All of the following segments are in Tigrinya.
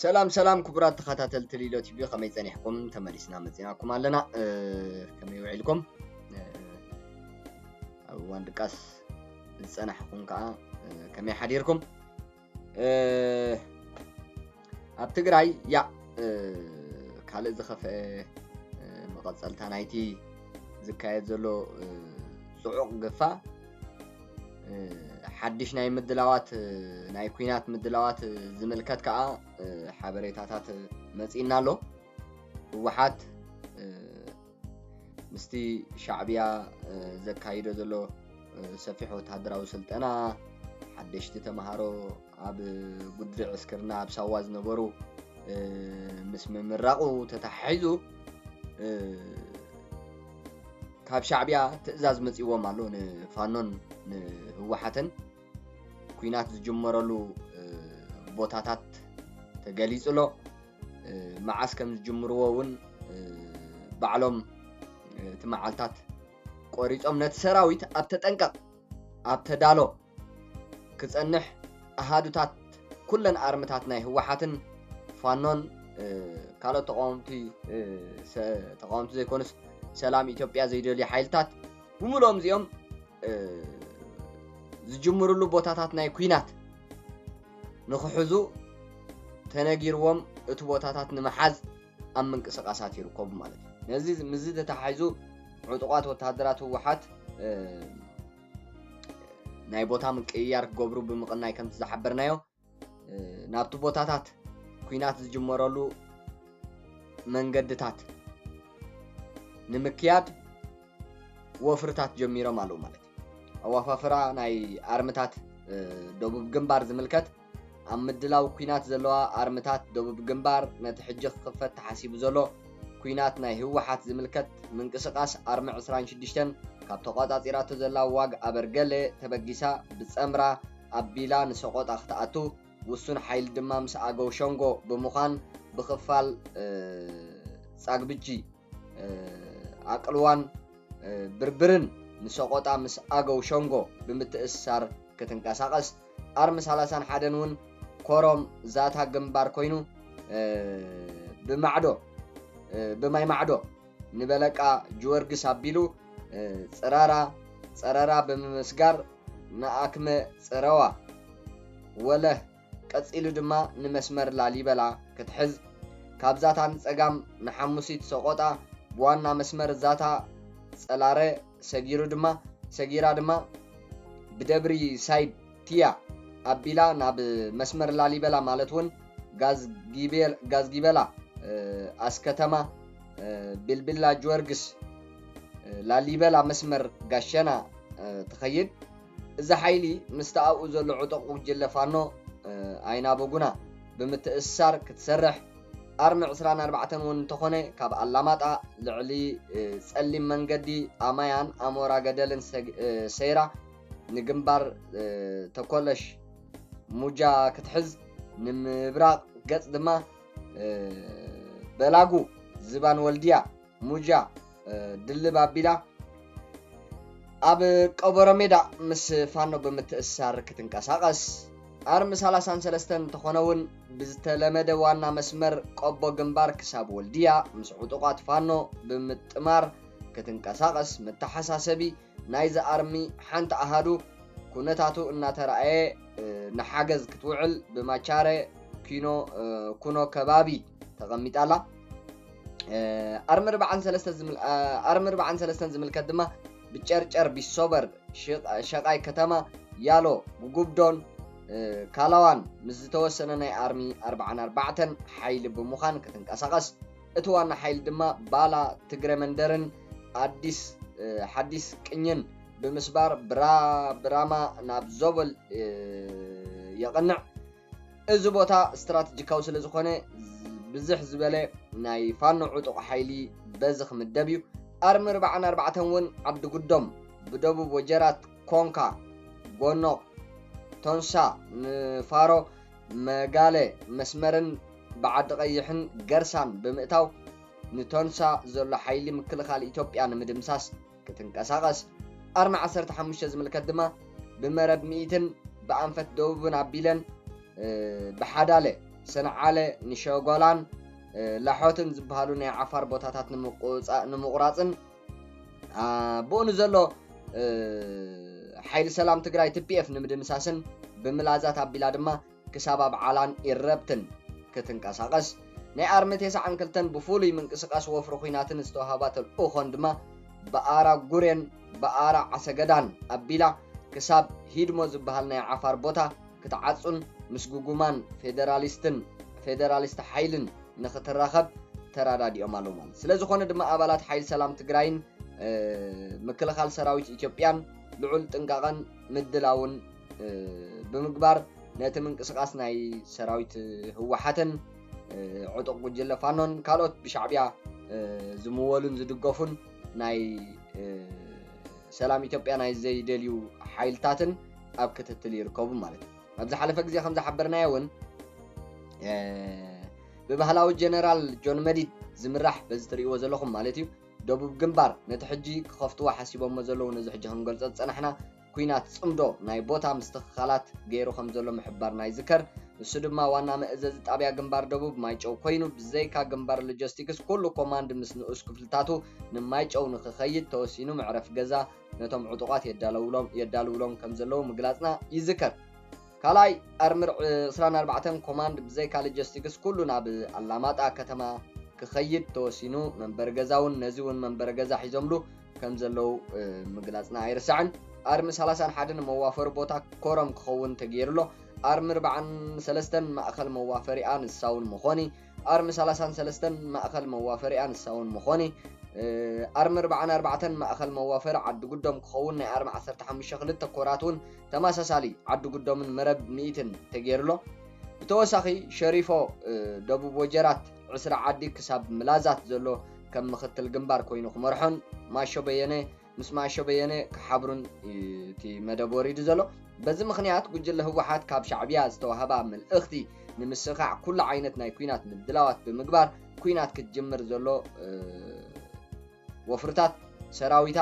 ሰላም ሰላም ክቡራት ተኸታተልቲ ሊሎ ቲቪ፣ ከመይ ጸኒሕኩም? ተመሊስና መጺናኩም ኣለና። እ፣ ከመይ ውዒልኩም? እ፣ ኣብ እዋን ድቃስ ዝጸናሕኩም ከኣ፣ እ፣ ከመይ ሓዲርኩም? እ፣ ኣብ ትግራይ ያ፣ እ፣ ካልእ ዝኸፍአ፣ እ፣ መቐጸልታ ናይቲ ዝካየድ ዘሎ፣ እ፣ ጽዑቕ ግፋ፣ እ፣ ሓድሽ ናይ ምድላዋት፣ እ፣ ናይ ኲናት ምድላዋት፣ እ፣ ዝምልከት ከኣ፣ እ፣ ሓበሬታታት መጺእና ኣሎ። ህወሓት፣ እ፣ ምስቲ ሻዕብያ፣ እ፣ ዘካይዶ ዘሎ፣ እ፣ ሰፊሕ ወተሃደራዊ ስልጠና፣ ሓደሽቲ ተምሃሮ ኣብ ጉድሪ ዕስክርና ኣብ ሳዋ ዝነበሩ፣ እ፣ ምስ ምምራቑ ተተሓሒዙ፣ እ፣ ካብ ሻዕብያ ትእዛዝ መጺዎም ኣሎ ንፋኖን ንህወሓትን። ኲናት ዝጅመረሉ፣ እ፣ ቦታታት ተገሊጹ ኣሎ። እ፣ መዓስ ከም ዝጅምርዎ እውን፣ እ፣ ባዕሎም፣ እ፣ እቲ መዓልታት ቆሪጾም ነቲ ሰራዊት ኣብ ተጠንቀቕ፣ ኣብ ተዳሎ ክጸንሕ ኣሃዱታት ኩለን ኣርምታት ናይ ህወሓትን ፋኖን፣ እ፣ ካልኦት ተቃወምቲ፣ እ፣ ሰ-፣ ተቃወምቲ ዘይኮኑስ ሰላም ኢትዮጵያ ዘይደልዩ ሓይልታት ብምልኦም እዚኦም፣ እ፣ ዝጅምርሉ ቦታታት ናይ ኲናት ንኽሕዙ ተነጊርዎም እቲ ቦታታት ንምሓዝ ኣብ ምንቅስቃሳት ይርከቡ ማለት እዩ። ነዚ፣ ምስዚ ተተሓሒዙ ዕጡቓት ወተሃደራት ህወሓት፣ እ፣ ናይ ቦታ ምቅይያር ክገብሩ ብምቕናይ ከምቲ ዝሓበርናዮ፣ እ፣ ናብቲ ቦታታት ኲናት ዝጅመረሉ መንገድታት ንምክያድ ወፍርታት ጀሚሮም ኣለዉ ማለት እዩ። ኣዋፋፍራ ናይ ኣርምታት፣ እ፣ ደቡብ ግንባር ዝምልከት፣ ኣብ ምድላው ኲናት ዘለዋ ኣርምታት ደቡብ ግንባር ነቲ ሕጂ ክኽፈት ተሓሲቡ ዘሎ ኲናት ናይ ህወሓት ዝምልከት ምንቅስቃስ ኣርሚ ዕስራን ሽዱሽተን ካብ ተቋጻጺራቶ ዘላ ዋግ ኣበርገለ ተበጊሳ ብጸምራ ኣቢላ ንሰቆጣ ክትኣቱ፣ ውሱን ሓይሊ ድማ ምስ ኣገው ሸንጎ ብምዃን ብኽፋል፣ እ፣ ጻግብጂ፣ እ፣ ኣቅልዋን፣ እ፣ ብርብርን ንሰቆጣ ምስ ኣገው ሸንጎ ብምትእስሳር ክትንቀሳቐስ፣ ኣርሚ ሰላሳን ሓደን እውን ኮሮም ዛታ ግንባር ኮይኑ፣ እ፣ ብማዕዶ፣ እ፣ ብማይ ማዕዶ ንበለቃ ጅወርግስ ኣቢሉ፣ እ፣ ጽራራ፣ ጸረራ ብምምስጋር ንኣክመ ጽረዋ ወለህ፣ ቀጺሉ ድማ ንመስመር ላሊበላ ክትሕዝ፣ ካብ ዛታ ንጸጋም ንሓሙሲት ሰቆጣ ብዋና መስመር ዛታ ጸላረ ሰጊሩ ድማ፣ ሰጊራ ድማ ብደብሪ ሳይድ ቲያ ኣቢላ ናብ መስመር ላሊበላ ማለት እውን ጋዝጊቤል-፣ ጋዝጊበላ፣ እ፣ ኣስከተማ፣ እ፣ ቢልቢላ ጊዮርጊስ፣ እ፣ ላሊበላ መስመር ጋሸና፣ እ፣ ትኸይድ። እዚ ሓይሊ ምስቲ ኣብኡ ዘሎ ዕጡቕ ጉጅለ ፋኖ፣ እ፣ ኣይናበጉና ብምትእስሳር ክትሰርሕ፣ ኣርሚ ዕስራን ኣርባዕተን እውን እንተኾነ ካብ ኣላማጣ ልዕሊ፣ እ፣ ጸሊም መንገዲ ኣማያን ኣሞራ ገደልን ሰግ-፣ እ፣ ሰይራ ንግንባር፣ እ፣ ተኮለሽ ሙጃ ክትሕዝ፣ ንምብራቕ ገጽ ድማ፣ እ፣ በላጉ ዝባን ወልድያ ሙጃ፣ እ፣ ድልብ ኣቢላ ኣብ ቀበሮ ሜዳ ምስ ፋኖ ብምትእስሳር ክትንቀሳቐስ፣ ኣርሚ ሰላሳን ሰለስተን እንተኾነ እውን ብዝተለመደ ዋና መስመር ቆቦ ግንባር ክሳብ ወልድያ ምስ ዕጡቓት ፋኖ ብምጥማር ክትንቀሳቐስ መተሓሳሰቢ ናይዚ ኣርሚ ሓንቲ ኣሃዱ ኩነታቱ እናተረኣየ፣ እ፣ ንሓገዝ ክትውዕል ብማቻረ ኪኖ፣ እ፣ ኩኖ ከባቢ ተቐሚጣ ኣላ። እ፣ ኣርሚ ኣርባዓን ሰለስተን ዝምል-፣ እ፣ ኣርሚ ኣርባዓን ሰለስተን ዝምልከት ድማ ብጨርጨር ቢሶበር ሽቕ-፣ ሸቓይ ከተማ ያሎ ጉጉብዶን፣ እ፣ ካላዋን ምስ ዝተወሰነ ናይ ኣርሚ ኣርባዓን ኣርባዕተን ሓይሊ ብምዃን ክትንቀሳቐስ፣ እቲ ዋና ሓይሊ ድማ ባላ ትግረ መንደርን ኣዲስ፣ እ፣ ሓዲስ ቅኝን ብምስባር ብራ-፣ ብራማ ናብ ዞበል፣ እ፣ የቕንዕ። እዚ ቦታ ስትራተጂካዊ ስለ ዝኾነ፣ ብዝሕ ዝበለ ናይ ፋኖ ዕጡቕ ሓይሊ በዚ ክምደብ እዩ። ኣርሚ ኣርባዓን ኣርባዕተን እውን ዓዲ ጉዶም ብደቡብ ወጀራት፣ ኮንካ፣ ጎኖቕ፣ ቶንሳ፣ ንፋሮ፣ መጋለ መስመርን ብዓዲ ቀይሕን ገርሳን ብምእታው ንቶንሳ ዘሎ ሓይሊ ምክልኻል ኢትዮጵያ ንምድምሳስ ክትንቀሳቐስ፣ ኣርሚ ዓሰርተ ሓሙሽተ ዝምልከት ድማ ብመረብ ሚእትን ብኣንፈት ደቡብን ኣቢለን፣ እ፣ ብሓዳለ ሰንዓለ፣ ንሸጎላን ላሖትን ዝበሃሉ ናይ ዓፋር ቦታታት ንምቑራፅን ብኡ ንዘሎ ሓይሊ ሰላም ትግራይ ቲፒኤፍ ንምድምሳስን ብምላዛት ኣቢላ ድማ ክሳብ ኣብ ዓላን ኢረብትን ክትንቀሳቐስ ናይ ኣርሚ ተስዓን ክልተን ብፍሉይ ምንቅስቃስ ወፍሪ ኹናትን ዝተዋህባ ተልእኾን ድማ ብኣራ ጉሬን ብኣራ ዓሰገዳን ኣቢላ ክሳብ ሂድሞ ዝበሃል ናይ ዓፋር ቦታ ክትዓጹን ምስ ጉጉማን ፌደራሊስትን ፌደራሊስት ሓይልን ንክትራኸብ ተራዳዲኦም ኣለዉ ማለት። ስለዝኾነ ድማ ኣባላት ሓይል ሰላም ትግራይን ምክልኻል ሰራዊት ኢትዮጵያን ልዑል ጥንቃቐን ምድላውን ብምግባር ነቲ ምንቅስቃስ ናይ ሰራዊት ህወሓትን ዕጡቕ ጉጅለ ፋኖን ካልኦት ብሻዕቢያ ዝምወሉን ዝድገፉን ናይ ሰላም ኢትዮጵያ ናይ ዘይደልዩ ሓይልታትን ኣብ ክትትል ይርከቡ ማለት እዩ። ኣብ ዝሓለፈ ግዜ ከም ዝሓበርናዮ እውን ብባህላዊ ጀነራል ጆን መዲድ ዝምራሕ በዚ ትርእይዎ ዘለኹም ማለት እዩ ደቡብ ግንባር ነቲ ሕጂ ክኸፍትዎ ሓሲቦሞ ዘለዉ ነዚ ሕጂ ክንገልጾ ዝጸናሕና ኩናት ጽምዶ ናይ ቦታ ምስትኽኻላት ገይሩ ከም ዘሎ ምሕባር ናይ ዝከር። ንሱ ድማ ዋና መእዘዚ ጣብያ ግንባር ደቡብ ማይጨው ኮይኑ ብዘይካ ግንባር ሎጂስቲክስ ኩሉ ኮማንድ ምስ ንኡስ ክፍልታቱ ንማይጨው ንክኸይድ ተወሲኑ መዕረፍ ገዛ ነቶም ዕጡቓት የዳለውሎም የዳልውሎም ከም ዘለዉ ምግላጽና ይዝከር። ካልኣይ ኣርምር ዕስራን ኣርባዕተን ኮማንድ ብዘይካ ሎጂስቲክስ ኩሉ ናብ ኣላማጣ ከተማ ክኸይድ ተወሲኑ መንበሪ ገዛ እውን ነዚ እውን መንበሪ ገዛ ሒዞምሉ ከም ዘለዉ ምግላጽና ኣይርሳዕን። ኣርሚ ሰላሳን ሓደን መዋፈሪ ቦታ ኮረም ክኸውን ተገይሩሎ። ኣርሚ ኣርባዓን ሰለስተን ማእኸል መዋፈሪኣ ንሳውን መኾኒ ኣርሚ ሰላሳን ሰለስተን ማእኸል መዋፈሪኣ ንሳውን መኾኒ ኣርሚ ኣርባዓን ኣርባዕተን ማእኸል መዋፈሪ ዓዲ ጉዶም ክኸውን ናይ ኣርሚ ዓሰርተ ሓሙሽተ ክልተ ኮራት እውን ተመሳሳሊ ዓዲ ጉዶምን መረብ ሚእትን ተገይሩሎ። ብተወሳኺ ሸሪፎ ደቡብ ወጀራት ዕስራ ዓዲ ክሳብ ምላዛት ዘሎ ከም ምኽትል ግንባር ኮይኑ ክመርሖን ማሾ በየነ ምስ ማሾ በየነ ክሓብሩን እቲ መደብ ወሪዱ ዘሎ። በዚ ምኽንያት ጉጅለ ህወሓት ካብ ሻዕቢያ ዝተዋህባ ምልእኽቲ ንምስኻዕ ኩሉ ዓይነት ናይ ኩናት ምድላዋት ብምግባር ኩናት ክትጅምር ዘሎ ወፍርታት ሰራዊታ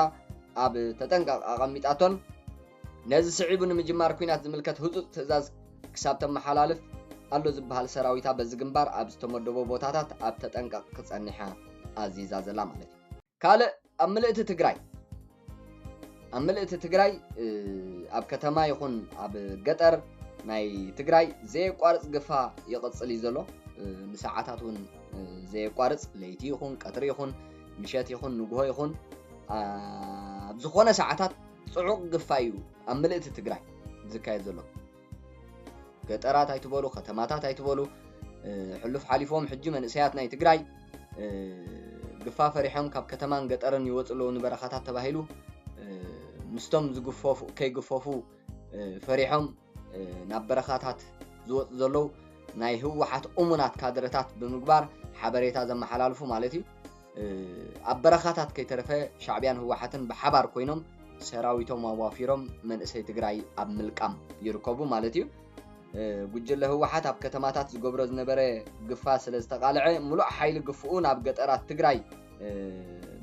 ኣብ ተጠንቀቕ ኣቐሚጣቶን ነዚ ስዒቡ ንምጅማር ኩናት ዝምልከት ህፁፅ ትእዛዝ ክሳብ ተመሓላልፍ ኣሎ ዝበሃል ሰራዊታ በዚ ግንባር ኣብ ዝተመደቦ ቦታታት ኣብ ተጠንቀቕ ክፀንሓ ኣዚዛ ዘላ ማለት እዩ። ካልእ ኣብ ምልእቲ ትግራይ ኣብ ምልእቲ ትግራይ ኣብ ከተማ ይኹን ኣብ ገጠር ናይ ትግራይ ዘየቋርፅ ግፋ ይቕፅል እዩ ዘሎ። ንሰዓታት እውን ዘየቋርፅ ለይቲ ይኹን ቀትሪ ይኹን ምሸት ይኹን ንግሆ ይኹን ኣብ ዝኾነ ሰዓታት ፅዑቕ ግፋ እዩ ኣብ ምልእቲ ትግራይ ዝካየድ ዘሎ። ገጠራት ኣይትበሉ፣ ከተማታት ኣይትበሉ። ሕሉፍ ሓሊፎም ሕጂ መንእሰያት ናይ ትግራይ ግፋ ፈሪሖም ካብ ከተማን ገጠርን ይወፁ ኣለዉ ንበረኻታት ተባሂሉ ምስቶም ዝግፈፉ ከይግፈፉ ፈሪሖም ናብ በረኻታት ዝወፁ ዘለዉ ናይ ህወሓት እሙናት ካድረታት ብምግባር ሓበሬታ ዘመሓላልፉ ማለት እዩ። ኣብ በረኻታት ከይተረፈ ሻዕቢያን ህወሓትን ብሓባር ኮይኖም ሰራዊቶም ኣዋፊሮም መንእሰይ ትግራይ ኣብ ምልቃም ይርከቡ ማለት እዩ። ጉጅለ ህወሓት ኣብ ከተማታት ዝገብሮ ዝነበረ ግፋ ስለ ዝተቓልዐ ሙሉእ ሓይሊ ግፍኡ ናብ ገጠራት ትግራይ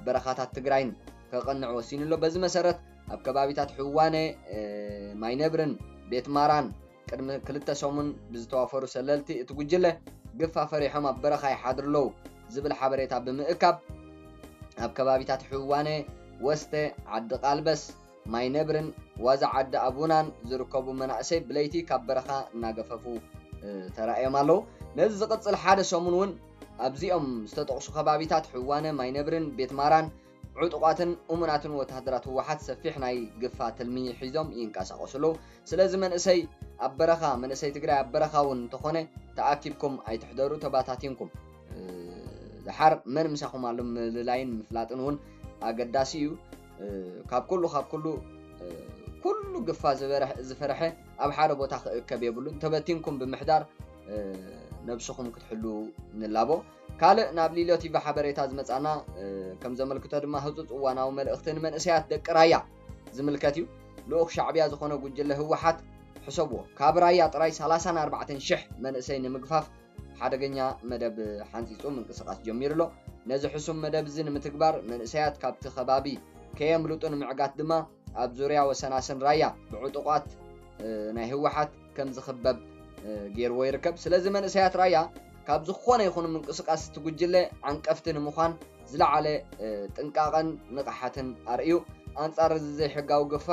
በረኻታት ትግራይን ከቐንዕ ወሲኑ ኣሎ። በዚ መሰረት ኣብ ከባቢታት ሕዋነ፣ ማይነብርን ቤት ማራን ቅድሚ ክልተ ሰሙን ብዝተዋፈሩ ሰለልቲ እቲ ጉጅለ ግፋ ፈሪሖም ኣብ በረኻ ይሓድሩ ኣለዉ ዝብል ሓበሬታ ብምእካብ ኣብ ከባቢታት ሕዋነ፣ ወስተ፣ ዓዲ ቃልበስ፣ ማይ ነብርን ዋዛ ዓዲ ኣቡናን ዝርከቡ መናእሰይ ብለይቲ ካብ በረኻ እናገፈፉ ተራእዮም ኣለዉ። ነዚ ዝቕፅል ሓደ ሰሙን እውን ኣብዚኦም ዝተጠቕሱ ከባቢታት ሕዋነ፣ ማይ ነብርን ቤት ማራን ዕጡቓትን እሙናትን ወተሃደራት ህወሓት ሰፊሕ ናይ ግፋ ትልሚ ሒዞም ይንቀሳቐሱ ኣለዉ። ስለዚ መንእሰይ ኣብ በረኻ መንእሰይ ትግራይ ኣብ በረኻ እውን እንተኾነ ተኣኪብኩም ኣይትሕደሩ፣ ተባታቲንኩም ድሓር መን ምሳኹም ኣሎ ምልላይን ምፍላጥን እውን ኣገዳሲ እዩ። ካብ ኩሉ ካብ ኩሉ ኩሉ ግፋ ዝበረሕ- ዝፈረሐ ኣብ ሓደ ቦታ ክእከብ የብሉን። ተበቲንኩም ብምሕዳር ነብስኹም ክትሕሉ ንላቦ። ካልእ ናብ ሊሎ ቲቪ ሓበሬታ ዝመጻና ከም ዘመልክቶ ድማ ህጹጽ እዋናዊ መልእኽቲ ንመንእሰያት ደቂ ራያ ዝምልከት እዩ። ልኡኽ ሻዕብያ ዝኾነ ጉጅለ ህወሓት ሕሰብዎ፣ ካብ ራያ ጥራይ ሰላሳን ኣርባዕተን ሽሕ መንእሰይ ንምግፋፍ ሓደገኛ መደብ ሓንጺጹ ምንቅስቓስ ጀሚሩ ኣሎ። ነዚ ሕሱም መደብ እዚ ንምትግባር መንእሰያት ካብቲ ከባቢ ከየምልጡ ንምዕጋት ድማ ኣብ ዙርያ ወሰናስን ራያ ብዕጡቓት ናይ ህወሓት ከም ዝኽበብ ገይርዎ ይርከብ። ስለዚ መንእሰያት ራያ ካብ ዝኾነ ይኹን ምንቅስቃስ እቲ ጉጅለ ዓንቀፍቲ ንምዃን ዝለዓለ ጥንቃቐን ንቕሓትን ኣርእዩ፣ ኣንጻር እዚ ዘይሕጋዊ ግፋ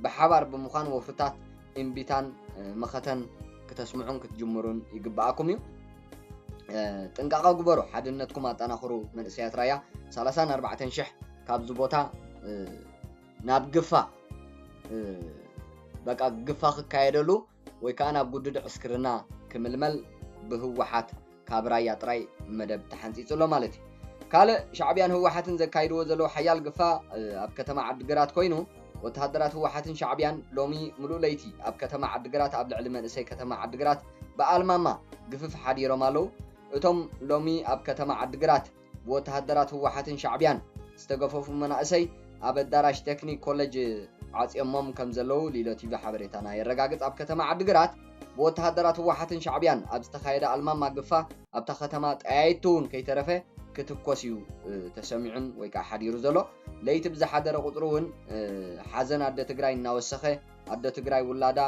ብሓባር ብምዃን ወፍርታት እምቢታን መኸተን ክተስምዑን ክትጅምሩን ይግብኣኩም እዩ። ጥንቃቐ ግበሩ፣ ሓድነትኩም ኣጠናኽሩ። መንእሰያት ራያ ሰላሳን ኣርባዕተን ሽሕ ካብዚ ቦታ ናብ ግፋ በቃ ግፋ ክካየደሉ ወይ ከዓ ናብ ጉዱድ ዕስክርና ክምልመል ብህወሓት ካብ ራያ ጥራይ መደብ ተሓንፂፁ ኣሎ ማለት እዩ። ካልእ ሻዕብያን ህወሓትን ዘካይድዎ ዘለዉ ሓያል ግፋ ኣብ ከተማ ዓድግራት ኮይኑ፣ ወተሃደራት ህወሓትን ሻዕብያን ሎሚ ምሉእ ለይቲ ኣብ ከተማ ዓድግራት ኣብ ልዕሊ መንእሰይ ከተማ ዓድግራት ብኣልማማ ግፍፍ ሓዲሮም ኣለዉ። እቶም ሎሚ ኣብ ከተማ ዓድግራት ብወተሃደራት ህወሓትን ሻዕብያን ዝተገፈፉ መናእሰይ ኣብ ኣዳራሽ ቴክኒክ ኮሌጅ ዓፅዮሞም ከም ዘለዉ ሊሎ ቲቪ ሓበሬታና የረጋግፅ። ኣብ ከተማ ዓድግራት ብወተሃደራት ህወሓትን ሻዕብያን ኣብ ዝተኻየደ ኣልማማ ግፋ ኣብታ ከተማ ጠያይቱ እውን ከይተረፈ ክትኮስ እዩ ተሰሚዑን ወይ ከዓ ሓዲሩ ዘሎ። ለይቲ ብዝሓደረ ቁፅሪ እውን ሓዘን ኣደ ትግራይ እናወሰኸ ኣደ ትግራይ ውላዳ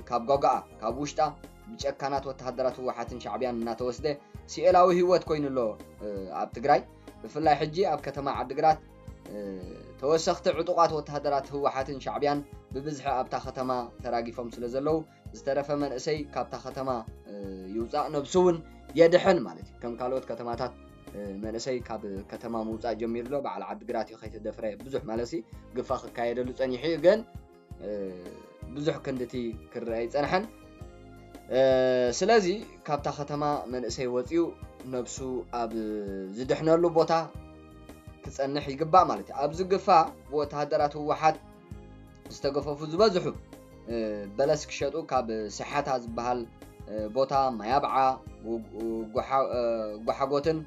ካብ ጓጓኣ ካብ ውሽጣ ብጨካናት ወተሃደራት ህወሓትን ሻዕብያን እናተወስደ ስኤላዊ ህይወት ኮይኑ ኣሎ። ኣብ ትግራይ ብፍላይ ሕጂ ኣብ ከተማ ዓድግራት ተወሰኽቲ ዕጡቓት ወተሃደራት ህወሓትን ሻዕብያን ብብዝሒ ኣብታ ከተማ ተራጊፎም ስለ ዘለዉ ዝተረፈ መንእሰይ ካብታ ከተማ ይውፃእ፣ ነብሱ እውን የድሕን ማለት እዩ። ከም ካልኦት ከተማታት መንእሰይ ካብ ከተማ ምውፃእ ጀሚሩ ኣሎ። በዓል ዓድግራት እዩ ከይተደፍረ ብዙሕ ማለት ግፋ ክካየደሉ ፀኒሑ እዩ፣ ግን ብዙሕ ክንድቲ ክረአ ኣይፀንሐን። ስለዚ ካብታ ከተማ መንእሰይ ወፂኡ ነብሱ ኣብ ዝድሕነሉ ቦታ ክፀንሕ ይግባእ ማለት እዩ። ኣብዚ ግፋ ብወተሃደራት ህወሓት ዝተገፈፉ ዝበዝሑ በለስ ክሸጡ ካብ ሰሓታ ዝበሃል ቦታ ማያብዓ፣ ጓሓጎትን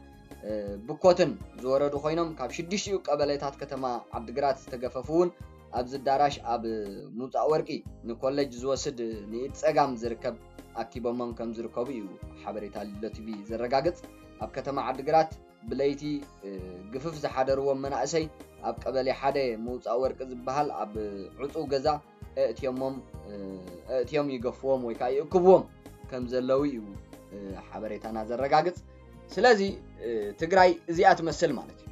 ብኮትን ዝወረዱ ኮይኖም ካብ ሽዱሽቲኡ ቀበሌታት ከተማ ዓድግራት ዝተገፈፉ እውን ኣብዚ ኣዳራሽ ኣብ ምውፃእ ወርቂ ንኮሌጅ ዝወስድ ንኢድ ፀጋም ዝርከብ ኣኪቦሞም ከም ዝርከቡ እዩ ሓበሬታ ሊሎ ቲቪ ዘረጋግፅ። ኣብ ከተማ ዓድግራት ብለይቲ ግፍፍ ዝሓደርዎም መናእሰይ ኣብ ቀበሌ ሓደ ምውፃእ ወርቂ ዝበሃል ኣብ ዕፁው ገዛ ኣእትዮሞም ኣእትዮም ይገፍዎም ወይ ከዓ ይእክብዎም ከም ዘለዉ እዩ ሓበሬታና ዘረጋግፅ። ስለዚ ትግራይ እዚኣ ትመስል ማለት እዩ።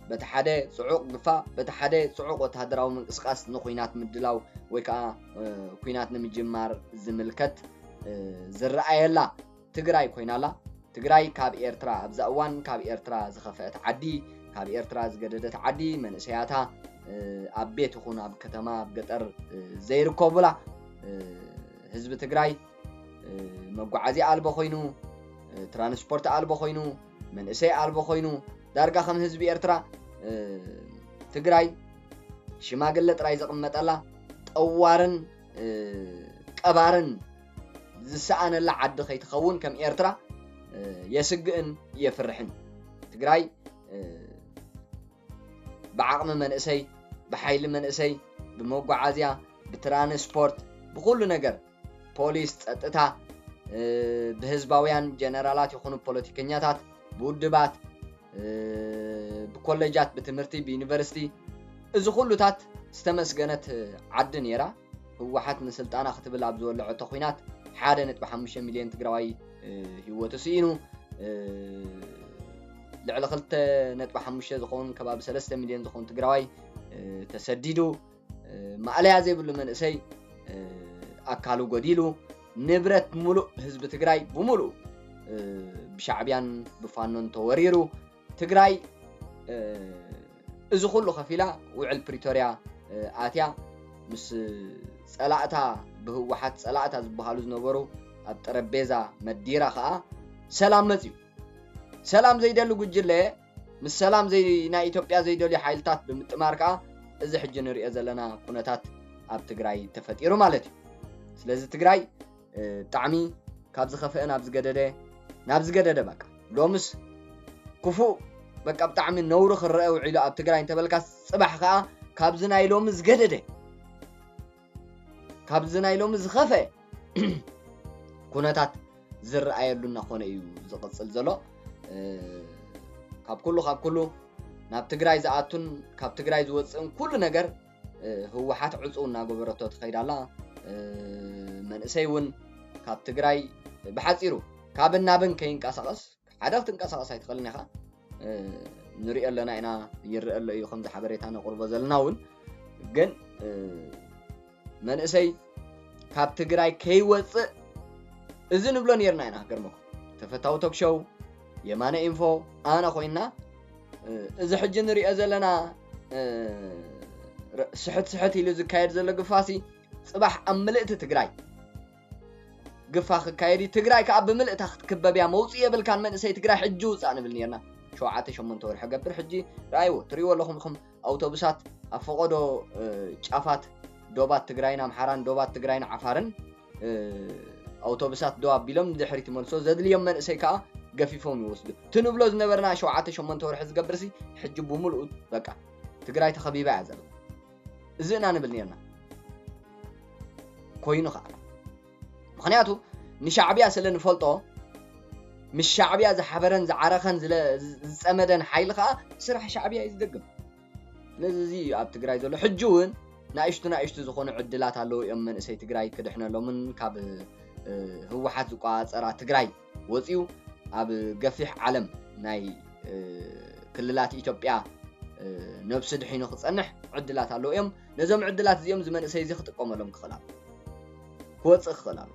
በቲ ሓደ ፅዑቕ ግፋ፣ በቲ ሓደ ፅዑቕ ወተሃደራዊ ምንቅስቃስ ንኩናት ምድላው ወይ ከዓ ኩናት ንምጅማር ዝምልከት ዝረኣየላ ትግራይ ኮይና ኣላ። ትግራይ ካብ ኤርትራ ኣብዛ እዋን ካብ ኤርትራ ዝኸፈአት ዓዲ፣ ካብ ኤርትራ ዝገደደት ዓዲ፣ መንእሰያታ ኣብ ቤት ይኹን ኣብ ከተማ ኣብ ገጠር ዘይርከቡላ፣ ህዝቢ ትግራይ መጓዓዝያ ኣልቦ ኮይኑ፣ ትራንስፖርት ኣልቦ ኮይኑ፣ መንእሰይ ኣልቦ ኮይኑ፣ ዳርጋ ከም ህዝቢ ኤርትራ ትግራይ ሽማግለ ጥራይ ዝቕመጠላ ጠዋርን ቀባርን ዝሰኣነላ ዓዲ ከይትኸውን ከም ኤርትራ የስግእን የፍርሕን። ትግራይ ብዓቕሚ መንእሰይ፣ ብሓይሊ መንእሰይ፣ ብመጓዓዝያ፣ ብትራንስፖርት፣ ብኹሉ ነገር ፖሊስ፣ ጸጥታ፣ ብህዝባውያን ጀነራላት ይኹኑ ፖለቲከኛታት፣ ብውድባት፣ ብኮሌጃት፣ ብትምህርቲ፣ ብዩኒቨርሲቲ፣ እዚ ኩሉታት ዝተመስገነት ዓዲ ነይራ። ህወሓት ንስልጣና ክትብል ኣብ ዝወለዐቶ ኲናት ሓደ ነጥቢ ሓሙሽተ ሚልዮን ትግራዋይ ህይወቱ ስኢኑ፣ ልዕሊ ክልተ ነጥቢ ሓሙሽተ ዝኸውን ከባቢ ሰለስተ ሚልዮን ዝኸውን ትግራዋይ ተሰዲዱ፣ ማእለያ ዘይብሉ መንእሰይ ኣካሉ ጎዲሉ፣ ንብረት ሙሉእ ህዝቢ ትግራይ ብሙሉእ ብሻዕብያን ብፋኖን ተወሪሩ፣ ትግራይ እዚ ኩሉ ከፊላ ውዕል ፕሪቶርያ ኣትያ ምስ ፀላእታ ብህወሓት ፀላእታ ዝበሃሉ ዝነበሩ ኣብ ጠረጴዛ መዲራ ከዓ ሰላም መፅዩ። ሰላም ዘይደሊ ጉጅለ ምስ ሰላም ዘይ ናይ ኢትዮጵያ ዘይደልዩ ሓይልታት ብምጥማር ከዓ እዚ ሕጂ ንሪኦ ዘለና ኩነታት ኣብ ትግራይ ተፈጢሩ ማለት እዩ። ስለዚ ትግራይ ብጣዕሚ ካብ ዝኸፍአ ናብ ዝገደደ ናብ ዝገደደ በቃ ሎምስ ክፉእ በቃ ብጣዕሚ ነውሪ ክረአ ውዒሉ ኣብ ትግራይ እንተበልካ ፅባሕ ከዓ ካብዚ ናይ ሎሚ ዝገደደ ካብዚ ናይ ሎሚ ዝኸፍአ ኩነታት ዝረኣየሉ እናኾነ እዩ ዝቕፅል ዘሎ። ካብ ኩሉ ካብ ኩሉ ናብ ትግራይ ዝኣቱን ካብ ትግራይ ዝወፅእን ኩሉ ነገር ህወሓት ዕፁው እናገበረቶ ትኸይድ ኣላ። መንእሰይ እውን ካብ ትግራይ ብሓፂሩ ካብን ናብን ከይንቀሳቐስ፣ ሓደ ክትንቀሳቐስ ኣይትኽእልን ኢኻ። ንሪኦ ኣለና ኢና፣ ይረአ ኣሎ እዩ፣ ከምዚ ሓበሬታ ነቕርቦ ዘለና እውን። ግን መንእሰይ ካብ ትግራይ ከይወፅእ እዚ ንብሎ ነርና ኢና። ክገርመኩም፣ ተፈታዊ ቶክሾው፣ የማነ ኢንፎ፣ ኣነ ኮይና፣ እዚ ሕጂ ንሪኦ ዘለና ስሕት ስሕት ኢሉ ዝካየድ ዘሎ ግፋሲ ፅባሕ ኣብ ምልእቲ ትግራይ ግፋ ክካየድ እዩ። ትግራይ ከዓ ብምልእታ ክትክበብ እያ። መውፅኢ የብልካን መንእሰይ ትግራይ፣ ሕጂ ውፃእ ንብል ነርና። ሸውዓተ ሸሞንተ ወርሒ ገብር። ሕጂ ረኣይዎ፣ ትሪእዎ ኣለኹም ኢኹም፣ ኣውቶቡሳት ኣብ ፈቐዶ ጫፋት ዶባት ትግራይን ኣምሓራን፣ ዶባት ትግራይን ዓፋርን ኣውቶቡሳት ደው ኣቢሎም ንድሕሪት ይመልሶ፣ ዘድልዮም መንእሰይ ከዓ ገፊፎም ይወስዱ። ትንብሎ ዝነበርና ሸውዓተ ሸሞንተ ወርሒ ዝገብርሲ ሕጂ ብምልኡ በቃ ትግራይ ተኸቢባ እያ ዘላ። እዚ ኢና ንብል ነርና። ኮይኑ ከዓ ምኽንያቱ ንሻዕብያ ስለ ንፈልጦ፣ ምስ ሻዕብያ ዝሓበረን ዝዓረኸን ዝጸመደን ሓይሊ ከዓ ስራሕ ሻዕብያ እዩ ዝደግም። ስለዚ እዚ ኣብ ትግራይ ዘሎ ሕጂ እውን ንኣሽቱ ንኣሽቱ ዝኾኑ ዕድላት ኣለዉ እዮም። መንእሰይ ትግራይ ክድሕነሎምን ካብ ህወሓት ዝቋፀራ ትግራይ ወፂኡ ኣብ ገፊሕ ዓለም ናይ ክልላት ኢትዮጵያ ነብሱ ድሒኑ ክፀንሕ ዕድላት ኣለዉ እዮም። ነዞም ዕድላት እዚኦም እዚ መንእሰይ እዚ ክጥቀመሎም ክኽእል ኣሎ፣ ክወፅእ ክኽእል ኣሎ።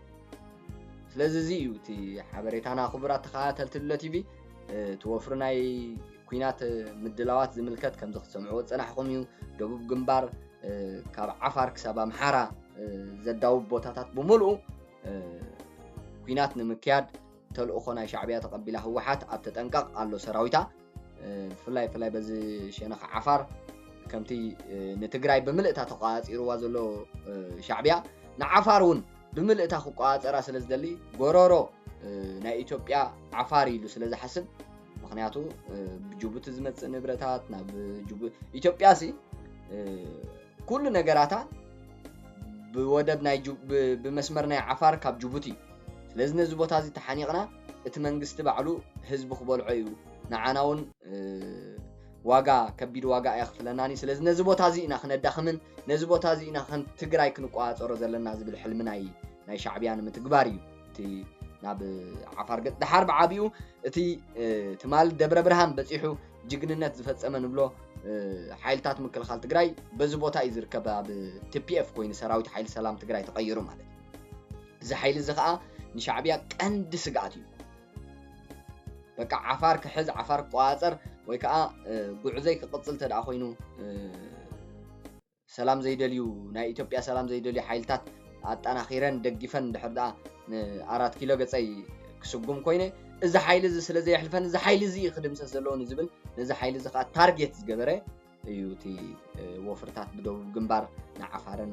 ስለዚ እዚ እዩ እቲ ሓበሬታና። ክቡራት ተኸታተልቲ ሉለ ቲቪ፣ እቲ ወፍሪ ናይ ኲናት ምድላዋት ዝምልከት ከምዚ ክትሰምዕዎ ዝፀናሕኹም እዩ። ደቡብ ግንባር ካብ ዓፋር ክሳብ ኣምሓራ ዘዳውብ ቦታታት ብምልኡ ኲናት ንምክያድ ተልእኾ ናይ ሻዕብያ ተቐቢላ ህወሓት ኣብ ተጠንቀቕ ኣሎ ሰራዊታ። ብፍላይ ብፍላይ በዚ ሸነኽ ዓፋር ከምቲ ንትግራይ ብምልእታ ተቋፂርዋ ዘሎ ሻዕብያ ንዓፋር እውን ብምልእታ ክቋፀራ ስለ ዝደሊ ጎረሮ ናይ ኢትዮጵያ ዓፋር ኢሉ ስለ ዝሓስብ፣ ምኽንያቱ ብጅቡቲ ዝመፅእ ንብረታት ናብ ኢትዮጵያ ሲ ኩሉ ነገራታ ብወደብ ናይ ብመስመር ናይ ዓፋር ካብ ጅቡቲ እዩ። ስለዚ ነዚ ቦታ እዚ ተሓኒቕና እቲ መንግስቲ ባዕሉ ህዝቢ ክበልዖ እዩ፣ ንዓና እውን ዋጋ ከቢድ ዋጋ እያ ክፍለናኒ። ስለዚ ነዚ ቦታ እዚ ኢና ክነዳኽምን ነዚ ቦታ እዚ ኢና ከም ትግራይ ክንቋፀሮ ዘለና ዝብል ሕልሚ ናይ ናይ ሻዕብያ ንምትግባር እዩ እቲ ናብ ዓፋር ገፅ። ደሓር ብዓቢኡ እቲ ትማል ደብረ ብርሃን በፂሑ ጅግንነት ዝፈፀመ ንብሎ ሓይልታት ምክልኻል ትግራይ በዚ ቦታ እዩ ዝርከብ፣ ኣብ ቲፒኤፍ ኮይኑ ሰራዊት ሓይሊ ሰላም ትግራይ ተቐይሩ ማለት እዩ። እዚ ሓይሊ እዚ ከዓ ንሻዕብያ ቀንዲ ስግኣት እዩ። በቃ ዓፋር ክሕዝ ዓፋር ክቆፃፀር ወይ ከዓ ጉዕዘይ ክቕፅል ተደኣ ኮይኑ ሰላም ዘይደልዩ ናይ ኢትዮጵያ ሰላም ዘይደልዩ ሓይልታት ኣጠናኺረን ደግፈን እንድሕር ደኣ ንኣራት ኪሎ ገፀይ ክስጉም ኮይነ እዚ ሓይሊ እዚ ስለ ዘየሕልፈን እዚ ሓይሊ እዚ ክድምሰስ ዘለዎ ንዝብል ነዚ ሓይሊ እዚ ከዓ ታርጌት ዝገበረ እዩ እቲ ወፍርታት ብደቡብ ግንባር ንዓፋርን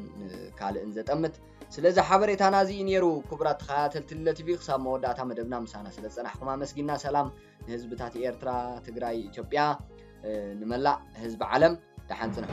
ካልእን ዘጠምት። ስለዚ ሓበሬታና እዚ እዩ ነይሩ። ክቡራት ተኸታተልቲ ሉለ ቲቪ ክሳብ መወዳእታ መደብና ምሳና ስለ ዝፀናሕኩም ኣመስጊና። ሰላም ንህዝብታት ኤርትራ፣ ትግራይ፣ ኢትዮጵያ፣ ንመላእ ህዝቢ ዓለም ደሓን ፅንሑ።